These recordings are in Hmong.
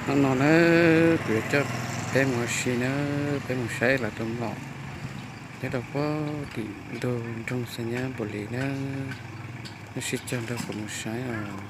Hnub no na, kuv yuav coj peb mus ua si na, peb mus saib lawv tus mlom nyob rau puag tim ntug nroog Xas Nyab Npum Lis na. Nej sib caug nrog kuv mus saib os.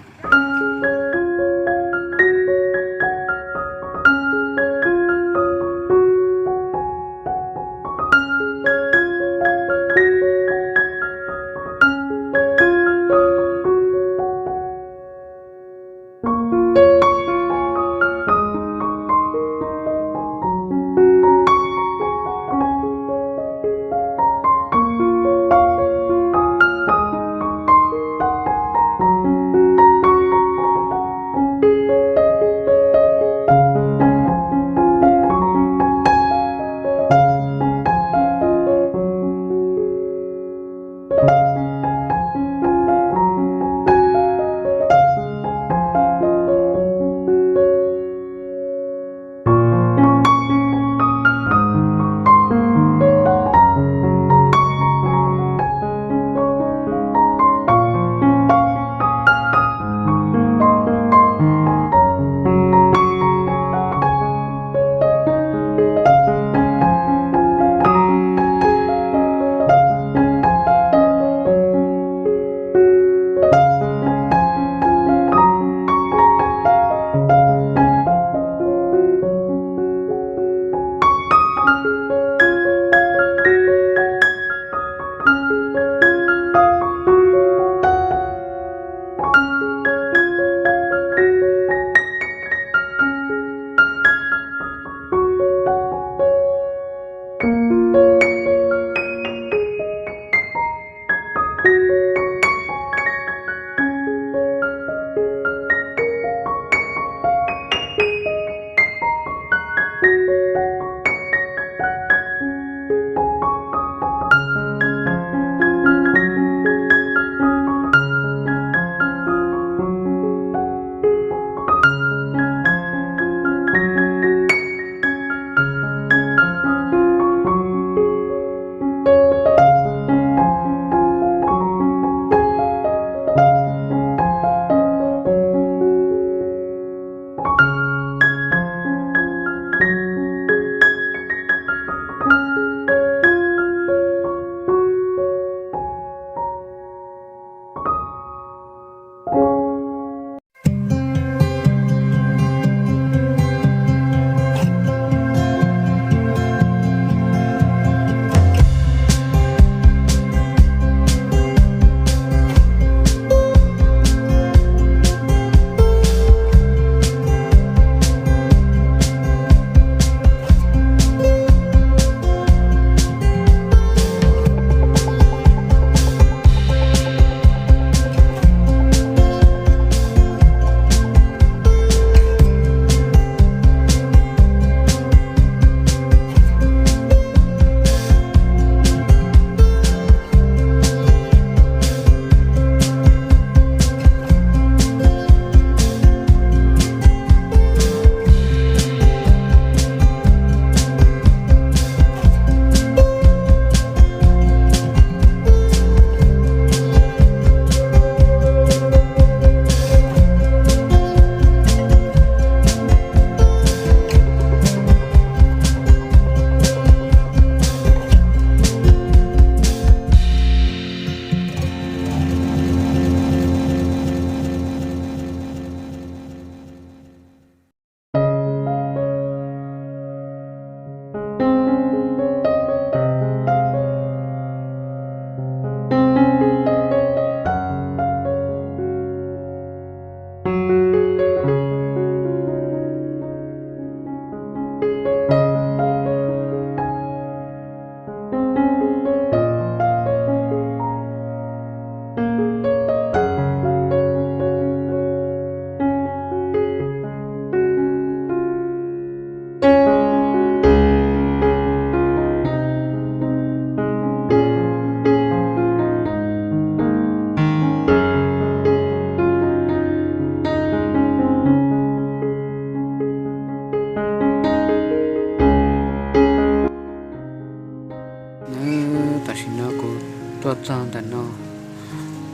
Tam sim no kuv tuaj txog ntawm no,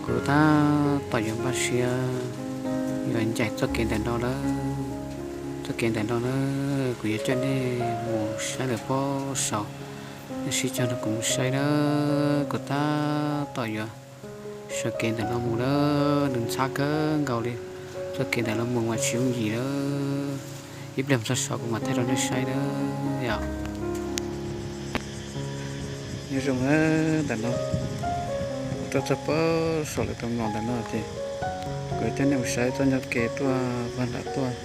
kuv tab tom yuav npaj siab yuav ncaim txoj kev ntawm no lawm. Txoj kev ntawm no na, kuv yuav coj nej mus saib lawm pob saud. Nej sib cog nrog kuv mus saib na, kuv tab tom yuav sawv kev ntawm no mus na, nws ntxhab kawg nkaus li. Txoj kev ntawm no mus mas tsis yooj yim na. Ib pliag mus txog saud kuv mam thaij rau nej saib na yom. Nyob zoo na, ntawm no kuv tuaj txog pob saum lawv tus mlom ntawm no ces kuv yuav coj nej mus saib txoj ncauj ke tuaj vaj nram tuaj.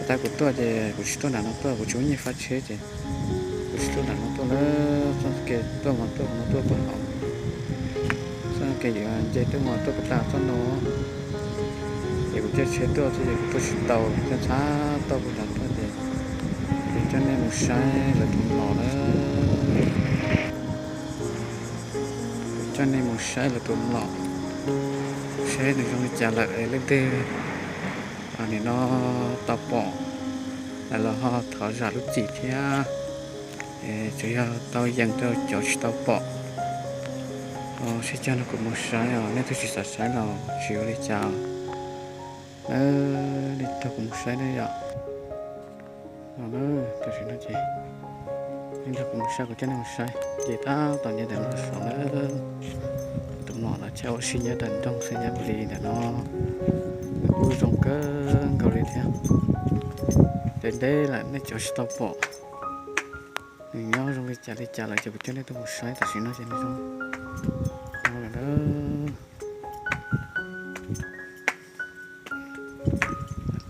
Tab kuv tuaj ces kuv tsis tuaj nram no tuaj, kuv tsis muaj nyiaj fab tsheb ces kuv tsis tuaj nram no tuaj lawm. Txoj ke tuaj mas tuaj no tuaj puag hauv, txoj ke yuav nce tuaj mas tuaj puag ta txoj no. Ces kuv caij tsheb tuaj xwb ces kuv tuaj tsis tau, caij ntxhab tau puag nram tuaj ces kuv coj nej mus saib lawv tus mlom na. Kuv coj nej mus saib lawv tus mlom seb nws zoo li cas lawm es leej twg nim no tau pom lawm los ho thov zam lub txim thiab. Es tsuas yog tau yees rau cov tsis tau pom. Sib cog nrog kuv mus saib os, nej twb tsis xav saib los tsis ua li cas. Nej nrog kuv mus saib ne yom. Tam sim no ces nej nrog kuv mus saib, kuv coj nej mus saib ces tab tom nyob ntawm no saud na. Tus mlom no chaw ua si nyob ntawm nroog xwb, nyob li ntawm no nws kuj zoo kawg nkaus li thiab. Ces ntev lawm nej cov tsis tau pom nws nyob zoo li cas li cas lawm ces kuv coj nej tuaj mus saib. Tam sim no ces nws zoo no lawm.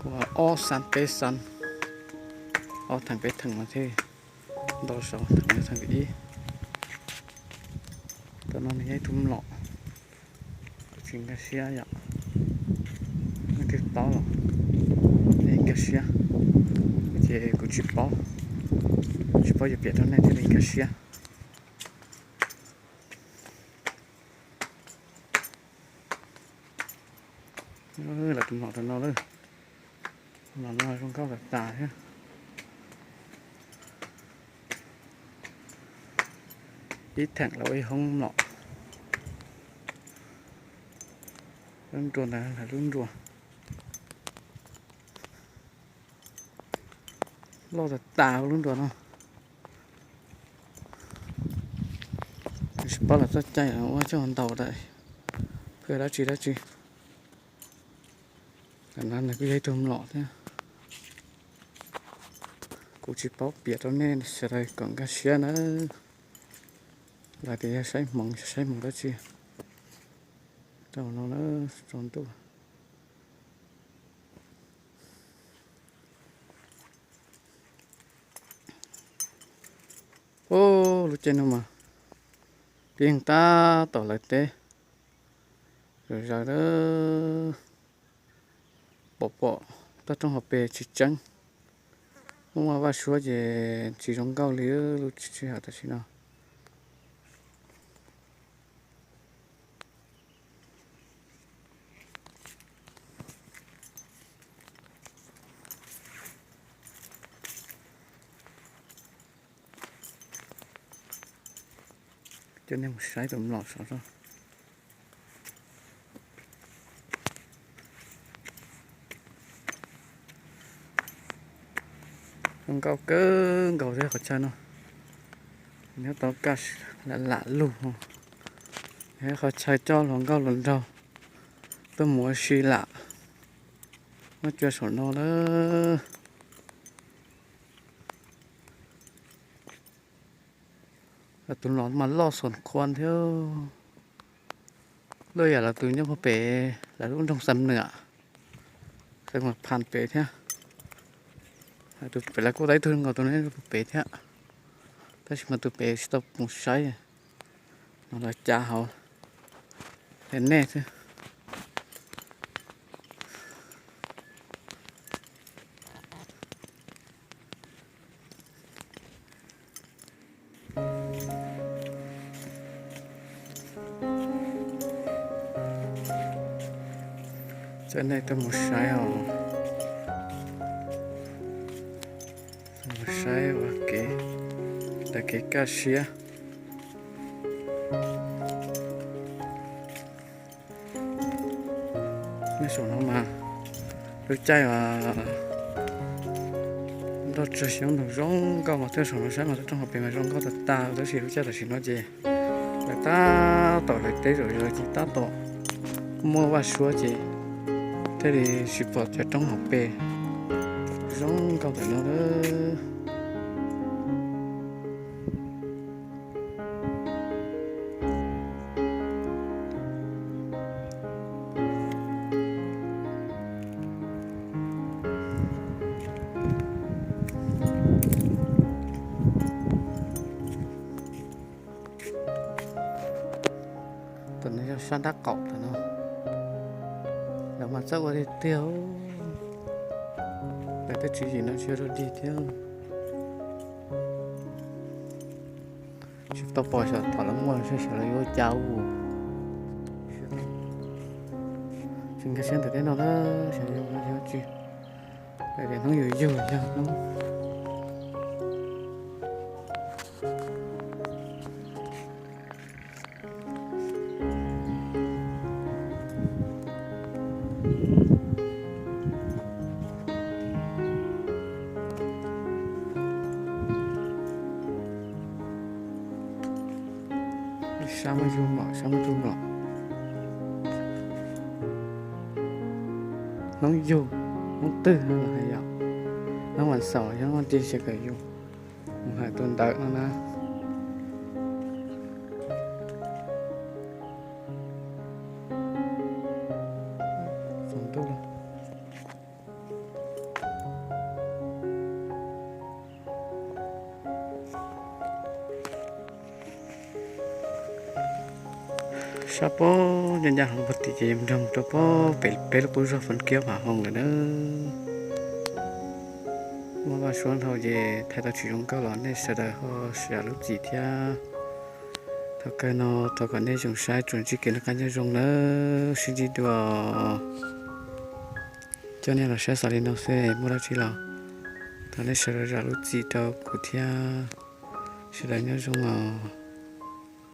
Kuj ob xab peb xab, ob theem peb theem mas thiaj nto saud, theem no theem ib. Tam no nws yog ib tug mlom tsis nkag siab yom. Leej twg paub los nkag siab, ces kuv tsis paub, tsis paub yuav piav rau nej thiaj li nkag siab. Lawv tus mlom rau no lawm, mlom no zoo nkauj tas tas thiab. Ib theem lawv ua ib hoob mlom. Lub nruas ntawd lub nruas loj tas tas lub nruas no. Tsis paub lawv txoj cai ua coj ntaus lawm, pheej dab tsi dab tsi. Tam no nws kuj yog ib tug mlom thiab. Kuv tsis paub piav rau nej sawv daws kom nkag siab nawb. Lawv tias yog saib hmoov, saib hmoov dab tsi. Rau no na, tsaus ntuj. Ub, lub caij no mas pib tab tom lawv teb zom zaws lawm. Pom pom toj roob hauv pes tsis tseeb, muaj vaj suab ces tsis zoo nkauj li lub sij hawm tam sim no. Coj nej mus saib tus mlom saud. Zoo nkauj kawg nkaus thiab qhov chaw no. Nyob tau kaj lam lam lug, qhov chaw coj hluas nkauj hluas nraug tuaj mus ua si lam muab cua saum no lawm. Lawv tus mlom mas loj xom khuam thiab. Loj yam lawv tus nyob puag pem lawv lub nroog Xam Nuam, Xam Nuam Phas pem thiab. Tus pem lawv kuj tau ib tug nkaus tus no nyob puag pem thiab, tab sis mas tus pem tsis tau mus saib, no lawv cav hauv nej xwb. Coj nej tuaj mus saib os, mus saib ua kev, ua kev kaj siab. Nyob saum no mas lub caij uas Nroj tsag xyoob ntoo zoo nkauj mas thiab, saum no saib mas lub roob hauv pes mas zoo nkauj tag tag, tab sis lub caij tam sim no ces lawv tab tom hlais teb zom zaws ces tab tom muaj vaj suab ces thiaj li tsis pom cov roob hauv pes zoo nkauj ntawm no lawm. Tam no yog sab ntab qaum tam no, lawv mas txawj ua tiag tiag. Lawv tej tswv yim no tsis yog dog dig thiab. Tsis tau pom xyov thaum lawv muaj xyov lawv yuav ua cas ua. Tsis nkag siab ntawm tej no na, xyov yog ua dab tsi. Hnub yug yug yog hnub. Sab muaj zug mom, sab muaj zug mom. Hnub yug, hnub twg no los hais yom, hnub vas xaum yog hnub vas tig sawv kawm yug mus hais tus ntawd no na. Tsaus ntuj lawm. Sab pob ncaj ncaj hauv pog tim ces nrog mus rau pob pem peb lub qub zog Foob Kiab Vam Hoov lawm na. Muaj vaj suab dhau ces thaij tau tsis zoo nkauj los nej sawv daws ho zam lub txim thiab. Thaum kawg no thov kom nej zoo saib tsuas ntsib kev noj qab nyob zoo nawb, sib ntsib dua. Coj nej los saib xaus li no xwb, muaj dab tsi los thov nej sawv daws zam lub txim rau kuv thiab. Sawv daws nyob zoo os.